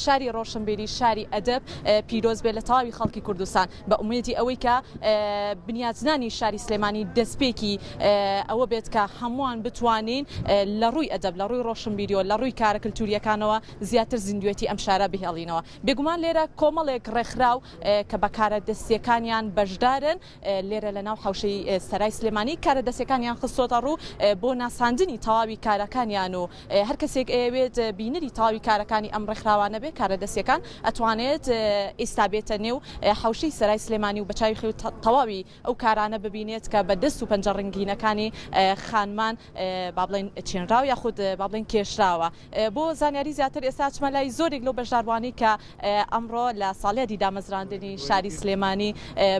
شاری ڕۆشنبیری، شاری ئەدەب پیرۆز بێت لە تەواوی خەڵکی کوردستان بە ئومێدی ئەوەی کە بنیاتنانی شاری سلێمانی دەستپێکی ئەوە بێت کە هەمووان بتوانین لە ڕووی ئەدەب، لە ڕووی ڕۆشنبیریەوە، لە ڕووی کارە کلتورییەکانەوە زیاتر زیندوێتی ئەم شارە بهێڵینەوە. بێگومان لێرە کۆمەڵێک ڕێکخراو کە بە کارە دەستییەکانیان بەشدارن لێرە لە ناو حەوشەی سەرای سلێمانی کارە دەستیەکانیان خستۆتە ڕوو بۆ ناساندنی تەواوی کارەکانیان و هەر کەسێک ئەیەوێت بینەری تەواوی کارەکانی ئەم ڕێکخراوانە بێت کارە دەستیەکان ئەتوانێت ئێستا بێتە نێو حەوشەی سەرای سلێمانی و بە چاوی خۆی تەواوی ئەو کارانە ببینێت کە بە دەست و پەنجە ڕەنگینەکانی خانمان با بڵێین چێنراو یاخود با بڵێین کێشراوە. بۆ زانیاری زیاتر ئێستا ئەچمە لای زۆرێک لەو بەشداربووانەی کە ئەمڕۆ لە ساڵیادی دامەزراندنی شاری سلێمانی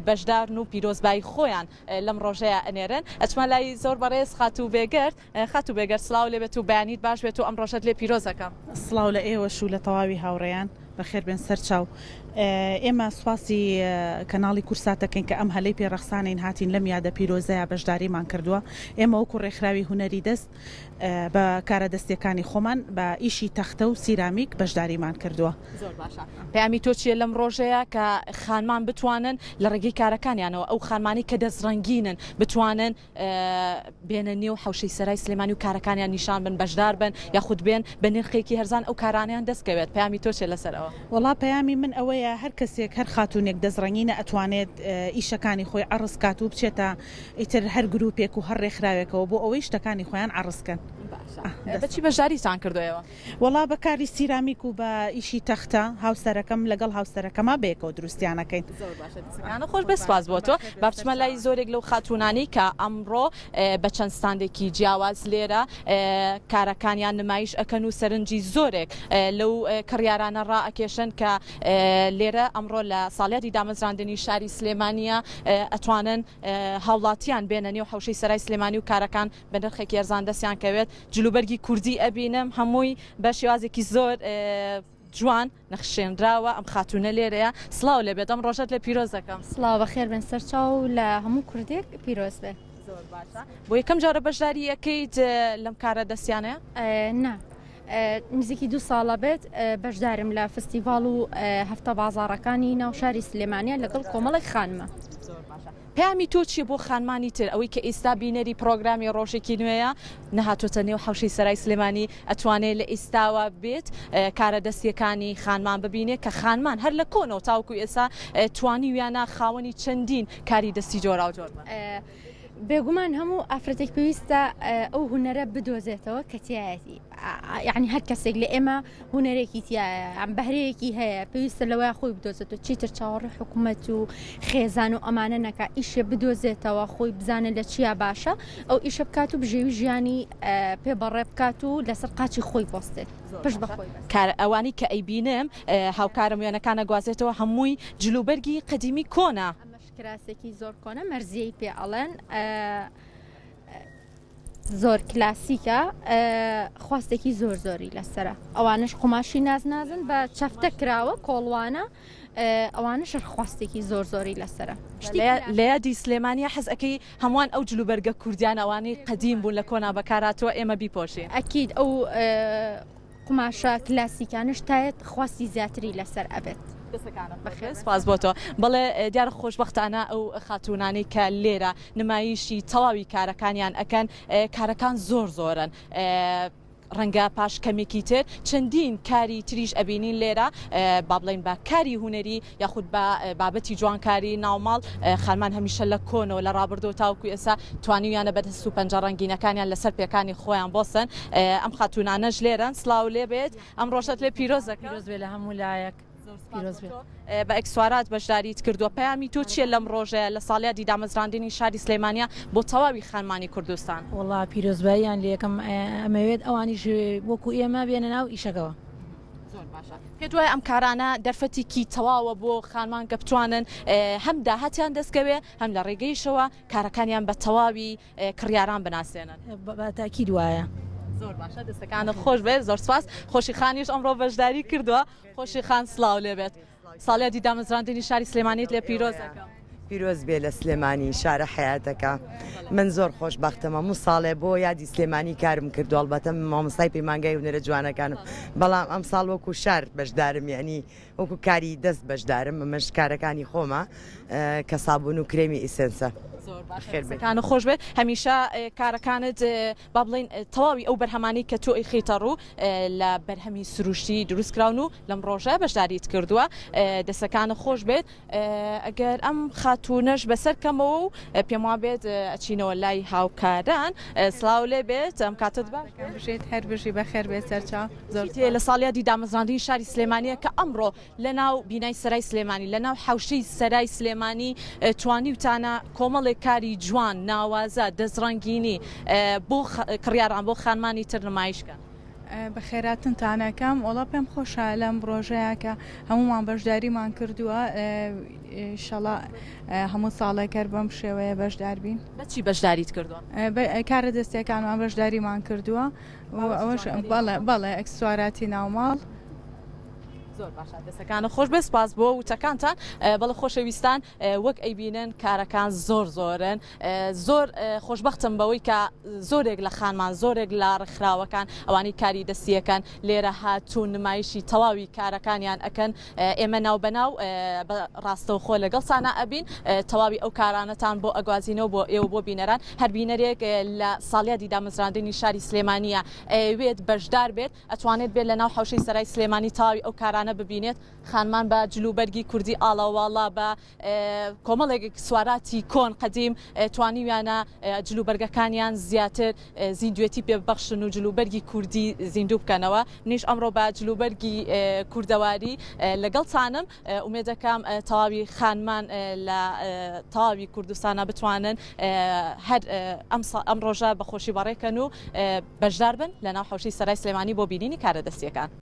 بەشدارن و پیرۆزبایی خۆیان لەم ڕۆژەیا ئەنێرن. ئەچمە لای زۆر بەڕێز خاتوو بێگەرد. خاتوو بێگەرد سڵاو لێ بێت و بەیانیت باش بێت و ئەم ڕۆژەت لێ پیرۆز ئەکەم. سڵاو لە ئێوەش و لە تەواوی هاوڕێیان. بەخێربێن سەرچاو. ئێمە سوپاسی کەناڵی کورسات دەکەین کە ئەم هەلەی پێ ڕەخسانین هاتین لەم یادە پیرۆزەیا بەشداریمان کردووە. ئێمە وەکو ڕێکخراوی هونەری دەست بە کارە دەستیەکانی خۆمان بە ئیشی تەختە و سیرامیک بەشداریمان کردووە. زۆر باشە پەیامی تۆ چیە لەم ڕۆژەیا کە خانمان بتوانن لە ڕێگەی کارەکانیانەوە ئەو خانمانەی کە دەست ڕەنگینن بتوانن بێنە نێو حەوشەی سەرای سلێمانی و کارەکانیان نیشان بن بەشدار بن یاخود بێن بە نرخێکی هەرزان ئەو کارانەیان دەست کەوێت پەیامی تۆ چیە لەسەر ئەوە؟ وەڵا پەیامی من ئەوەیە هەر کەسێک هەر خاتوونێک دەست ڕەنگینە ئەتوانێت ئیشەکانی خۆی عەڕز کات و بچێتە ئیتر هەر گروپێک و هەر ڕێکخراوێکەوە بۆ ئەوەی شتەکانی خۆیان عەڕز کەن. باشە بە چی بەشداریتان کردوە ئێوە؟ وەڵا بە کاری سیرامیک و بە ئیشی تەختە هاوسەرەکەم لەگەڵ هاوسەرەکەما بەیەکەوە دروستیان ئەکەین. زۆر باشە دەستەکانت خۆش بێت سوپاس بۆ تۆ. با بچمە لای زۆرێک لەو خاتوونانەی کە ئەمڕۆ بە چەند ستاندێکی جیاواز لێرە کارەکانیان نمایش ئەکەن و سەرنجی زۆرێک لەو کڕیارانە ڕائەکێشن کە لێرە ئەمڕۆ لە ساڵیادی دامەزراندنی شاری سلێمانییە ئەتوانن هاوڵاتیان بێنە نێو حەوشەی سەرای سلێمانی و کارەکان بە نرخێکی ئەرزان دەستیان کەوێت. جلوبەرگی کوردی ئەبینم هەمووی بە شێوازێکی زۆر جوان نەخشێنراوە. ئەم خاتوونە لێرەیە. سڵاو لێبێت، ئەم ڕۆژەت لێ پیرۆز دەکەم. سڵاو، بەخێر بێن سەرچاو لە هەموو کوردێک پیرۆز بێ. زۆر باشە. بۆ یەکەم جارە بەشداری ئەکەیت لەم کارە دەستیانەیە؟ نا، نزیکی دوو ساڵە بێت بەشدارم لە فستیڤاڵ و هەفتە بازاڕەکانی ناو شاری سلێمانیە لەگەڵ کۆمەڵێک خانمە. زۆر باشە. پەیامی تۆ چیە بۆ خانمانی تر ئەوەی کە ئیستا بینەری پڕۆگرامی ڕۆژێکی نوێیە نەهاتۆتە نێو حەوشەی سەرای سلێمانی ئەتوانێ لە ئیستاوە بێت کارە دەستیەکانی خانمان ببینێ کە خانمان هەر لە کۆنەوە تاوەکو ئێستا توانیویانە خاوەنی چەندین کاری دەستی جۆراوجۆر بن. بێگومان هەموو ئافرەتێک پێویستە ئەو هونەرە بدۆزێتەوە کە تیایەتی یعنی هەر کەسێک لە ئێمە هونەرێکی تیایە ئەم بەهرەیەکی هەیە پێویستە لەوەیە خۆی بدۆزێتەوە چیتر چاوەڕێ حکوومەت و خێزان و ئەمانە نەکا ئیشێ بدۆزێتەوە خۆی بزانێت لە چیا باشە ئەو ئیشە بکات و بژێوی ژیانی پێ بەڕێ بکات و لەسەر قاچی خۆی بۆستێت پشت بە خۆی بەست. کار ئەوانەی کە ئەیبینم هاوکارم وێنەکان ئەگوازێتەوە هەمووی جلوبەرگی قەدیمی کۆنە. ئەمەش کراسێکی زۆر کۆنە مەرزیەی پێ ئەڵێن. زۆر کلاسیکە خواستێکی زۆر زۆری لەسرە ئەوانش قوماشی نازنازن بە چەفتە کراوە کۆڵوانە ئەوانش خواستێکی زۆر زۆری لەسرە لە یادی سلێمانیا حەز ئەەکەی هەمووان ئەو جلوبەرگە کوردیان ئەوانەی قەدیم بوون لە کۆنا بەکاراتەوە ئێمە بیپۆشین ئەکید ئەو قوماشە کلاسیکانەش تایەت خواستی زیاتری لەسەر ئەبێت. دەستەکانت بەخێر سپاس بۆ تۆ. بەڵێ دیارە خۆشبەختانە ئەو خاتوونانەی کە لێرە نمایشی تەواوی کارەکانیان ئەکەن کارەکان زۆر زۆرن ڕەنگە پاش کەمێکی تر چەندین کاری تریش ئەبینین لێرە با بڵێین بە کاری هونەری یاخود بە بابەتی جوانکاری ناوماڵ، خانمان هەمیشە لە کۆنەوە لە ڕابردووە تاوەکو ئێستا توانیویانە بە دەست و پەنجە ڕەنگینەکانیان لەسەر پێکانی خۆیان بۆسن. ئەم خاتوونانەش لێرەن. سڵاو لێ بێت. ئەم ڕۆژەت لێ پیرۆز دەکەم. پیرۆز بێ لە هەموو لایەک. پیرۆز بێ. بە ئێکسوارات بەشداریت کردووە. پەیامی تۆ چییە لەم ڕۆژەیە لە ساڵیادی دامەزراندنی شاری سلێمانییە بۆ تەواوی خانمانی کوردستان؟ وەڵا پیرۆزباییان لێ ئەکەم. ئەمەوێت ئەوانیش وەکو ئێمە بێنە ناو ئیشەکەوە. زۆر باشە پێت وایە ئەم کارانە دەرفەتێکی تەواوە بۆ خانمان کە بتوانن هەم داهاتیان دەستکەوێ هەم لە ڕێگەیشەوە کارەکانیان بە تەواوی کڕیاران بناسێنن؟ بە تاکید وایە. زۆر باشە دەستەکانت خۆش بێت زۆر سپاس. خۆشی خانیش ئەمڕۆ بەشداری کردووە. خۆشی خان سڵاو لێ بێت. ساڵیادی دامەزراندنی شاری سلێمانیت لێ پیرۆز ئەکەم. پیرۆز بێ لە سلێمانی شارە حەیاتەکە من زۆر خۆشبەختم هەموو ساڵێ بۆ یادی سلێمانی کارم کردو ئەڵبەتە من مامۆستای پەیمانگای هونەرە جوانەکانم بەڵام ئەمساڵ وەکو شار بەشدارم یعنی وەکو کاری دەست بەشدارم ئەمەش کارەکانی خۆمە کە سابون و کرێمی ئیسێنسە. زۆر باشە دەستەکانت خۆش بێت هەمیشە کارەکانت با بڵێین تەواوی ئەو بەرهەمانەی کە تۆ ئەیخەیتە ڕوو لە بەرهەمی سروشتی دروست کراون و لەم ڕۆژە بەشداریت کردووە دەسەکانت خۆش بێت ئەگەر ئەم خاتوونەش بەسەر کەمەوە و پێم وابێت ئەچینەوە لای هاوکاران سڵاو لێ بێت ئەم کاتت باش بژیت هەر بژی بەخێر بێت سەرچاو زۆر لە ساڵیادی دامەزراندنی شاری سلێمانیە کە ئەمڕۆ لە ناو بینای سەرای سلێمانی لە ناو حەوشەی سەرای سلێمانی توانیوتانە کۆمەڵێک کاری جوان ناوازە دەستڕەنگینی بۆ کڕیاران بۆ خانمانی تر نمایش کەن. بەخێراتنتان ئەکەم وەڵا پێم خۆشە لەم ڕۆژەیا کە هەموومان بەشداریمان کردووە ئیشەڵا هەموو ساڵێک هەر بەم شێوەیە بەشدار بین. بە چی بەشداریت کردووە؟ کارە دەستیەکانمان بەشداریمان کردووە و ئەوەش بەڵێ بەڵێ ئەکسسواراتی ناوماڵ. زۆر باشە دەستەکانت خۆش بێت سپاس بۆ وتەکانتان بەڵێ خۆشەویستان وەک ئەیبینن کارەکان زۆر زۆرن زۆر خۆشببختم بەوەی کە زۆرێک لە خانمان زۆرێک لە ڕێکخراوەکان ئەوانەی کاری دەستیەکەن لێرە هاتوون نمایشی تەواوی کارەکانیان ئەکەن ئێمە ناو بەناو بە ڕاستەوخۆ لەگەڵتانە ئەبین تەواوی ئەو کارانەتان بۆ ئەگوازینەوە بۆ ئێوە بۆ بینەران هەر بینەرێک لە ساڵیادی دامەزراندنی شاری سلێمانیە ئەیەوێت بەشدار بێت ئەتوانێت بێت لەناو حەوشەی سەرای سلێمانی تەواوی ئەو کارانە ببینێت، خانمان بە جلوبەرگی کوردی ئاڵاواڵا بە کۆمەڵێک ئیکسواراتی کۆن قەدیم توانیویانە جلوبەرگەکانیان زیاتر زیندوێتی پێ ببەخشن و جلوبەرگی کوردی زیندوو بکەنەوە، منیش ئەمڕۆ بە جلوبەرگی کوردەواری لەگەڵتانم. ئومێدەکەم تەواوی خانمان لە تەواوی کوردستانە بتوانن هەر ئەم ڕۆژە بە خۆشی بەڕێکەن و بەشدار بن لە ناو حەوشەی سەرای سلێمانی بۆ بینینی کارە دەستیەکان.